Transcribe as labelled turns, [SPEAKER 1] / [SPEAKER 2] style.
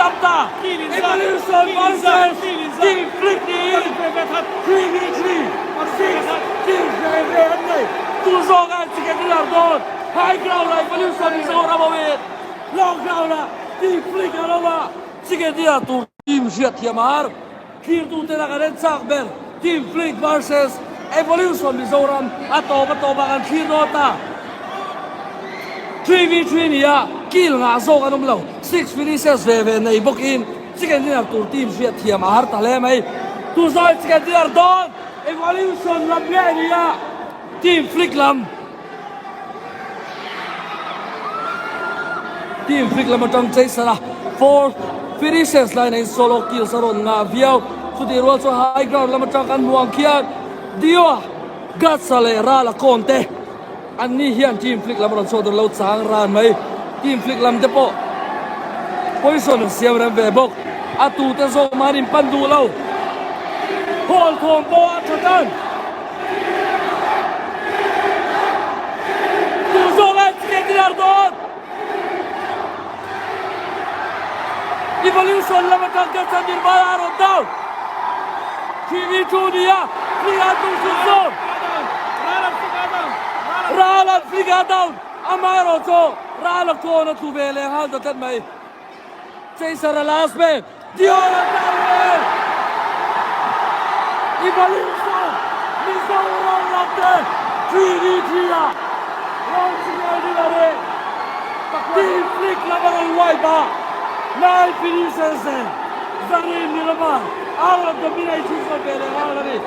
[SPEAKER 1] danglam ta. Evolution versus Team Flick niin 3v3, 6 kills ve ve an nei. Tu zawk a chicken dinner dawn? High ground ah Evolution Mizoram awin low ground ah Team Flick an awm a, chicken dinner tur team hriat thiam a har. Thirtute laka ren chak ber Team Flick versus Evolution Mizoram a tawp a tawpah kan thlir dawn ta. 3v3 nia kill ngah zawk an awm lo. Six finishes ve ve nei bawkin chicken dinner tur team hriat thiam a har ta hle mai. Tuzawi chicken dinner dawn Evolution lam nge nia Team Flick lam. Team flick lam atang Jason a fourth finishes line in solo kills a rawn ngah viau. Chutih rual chuan high ground lam atang kan hmu ang khian Dio-a, Guts-a leh Rala kawn te an ni hian team flick lam a rawn chhuak dawn lo chang ran mai. Team flick lam te pawh position an siam rem ve bawk. A tute zawk mah an inpan duh lo. Hall thawm pawh a tha tan. Evolution lam atang ka chan nirmal a rawn down. 3v2 nia Fliga tung chhun zawm. Ral an Fliga down. Amaherawh chu Ral a kawn a tlu ve leh nghal ta tlat mai. Chaser a last man. Dior an down leh. Evolution Mizoram lam te 3v3 ah round single ni lo leh team flick lam a rawn wipe a 9 finishes nen Zarin ni lama out of domination zawk ve leh nghal a ni.